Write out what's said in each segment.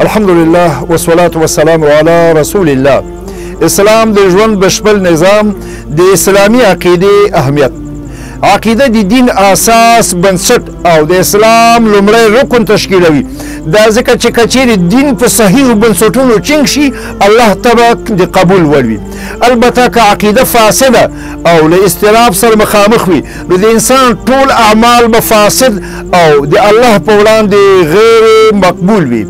الحمدلله والصلاة والسلام علی رسول الله. اسلام د ژوند بشپړ نظام، د اسلامي عقیدې اهمیت. عقیده د دین اساس، بنسټ او د اسلام لومړی رکن تشکیلوي. دا ځکه چې که چیرې دین په صحیحو بنسټونو ټینګ شي، الله ته به د قبول وړ وي. البته که عقیده فاسده او له اضطراب سره مخامخ وي، نو د انسان ټول اعمال به فاسد او د الله په وړاندې غیر مقبول وي.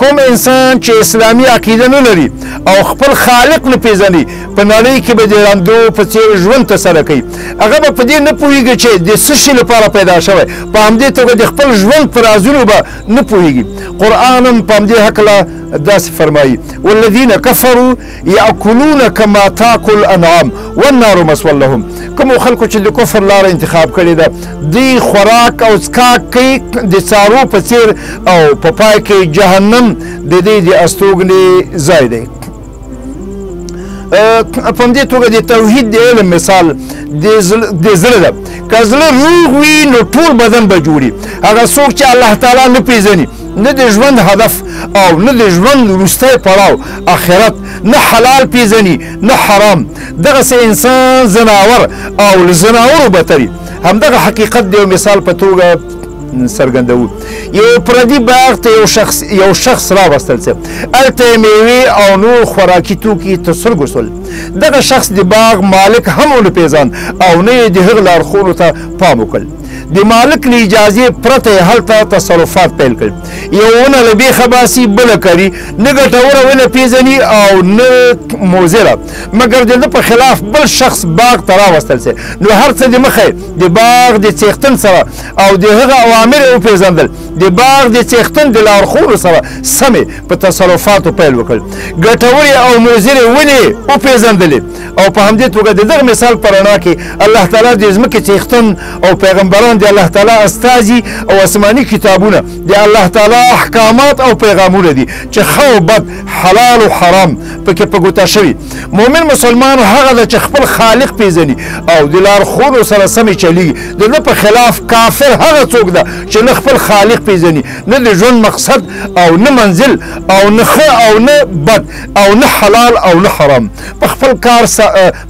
کوم انسان چې اسلامي عقیده نه لري او خپل خالق نه پیژني، په نړۍ کې به د ړندو په څېر ژوند ترسره کوي. هغه به په دې نه پوهېږي چې د څه شي لپاره پیدا شوی. په همدې توګه د خپل ژوند په رازونو به نه پوهېږي. قرآن هم په همدې هکله داسې فرمایي: والذین کفروا یأکلون کما تاکل الانعام والنار مثوی لهم. کومو خلکو چې د کفر لاره انتخاب کړې ده، دوی خوراک او څکاک کوي د څارو په څېر، او په پای کې جهنم د دې د استوګنې ځای دی. په همدې توګه د توحید د علم مثال د زړه ده. که زړه روغ وي نو ټول بدن به جوړي. هغه څوک چې الله تعالی نه پیژني، نه د ژوند هدف او نه د ژوند وروستی پړاو آخرت، نه حلال پیژني نه حرام، دغسې انسان ځناور او له ځناورو بتري. همدغه حقیقت د یو مثال په توګه څرګندوو. یو پردي باغ ته یو شخص راوستل سي، هلته یې میوې او نور خوراکي توکي تر سترګو سول. دغه شخص د باغ مالک هم ونه پېژاند او نه یې د هغه لارښوونو ته پام وکړ. د مالک له اجازې پرته یې هلته تصرفات پیل کړل. یو ونه له بېخه باسي، بله کري، نه ګټوره ونه پېژني او نه مضره. مګر د ده په خلاف بل شخص باغ ته راوستل سي، نو هر څه د مخه د باغ د څښتن سره او د هغه اوامر یې وپېژندل. د باغ د څښتن د لارښوونو سره سمې په تصرفاتو پیل وکړ. ګټورې او مضرې ونې وپېژندلې. او په همدې توګه د دغه مثال په رڼا کې الله تعالی د ځمکې څښتن او پیغمبران د الله تعالی استازي او آسماني کتابونه د الله تعالی احکامات او پیغامونه دي چې ښه او بد، حلال او حرام پکې په ګوته شوي. مؤمن مسلمان هغه ده چې خپل خالق پیژني او د لارښوونو سره سمې چلیږي. د ده په خلاف کافر هغه څوک ده چې نه خپل خالق پیژني، نه د ژوند مقصد او نه منزل او نه ښه او نه بد او نه حلال او نه حرام. په خپل کار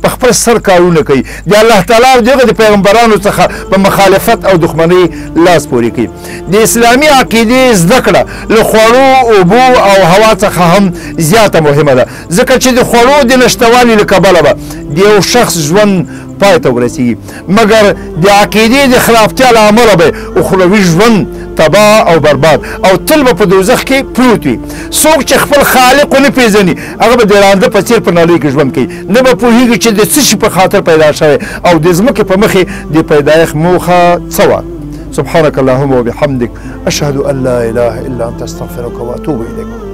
په خپل سر کارونه کوي. د الله تعالی او د هغه د پیغمبرانو څخه په مخالفت او دښمنۍ لاس پورې کوي. د اسلامي عقیدې زده کړه له خوړو، اوبو او هوا څخه هم زیاته مهمه ده، ځکه چې د خوړو د نشتوالي له کبله به د یو شخص ژوند پای ته ورسیږي، مګر د عقیدې د خرابتیا له امله به اخروي ژوند تباه او برباد او تل به په دوزخ کې پروت وي. څوک چې خپل خالق ونه پیژني، هغه به د ړانده په څېر په نړۍ کې ژوند کوي، نه به پوهېږي چې د څه شي په خاطر پیدا شوی او د ځمکې په مخې د پیدایښت موخه څه وه. سبحانك اللهم وبحمدك، أشهد أن لا إله إلا أنت، أستغفرك وأتوب إليك.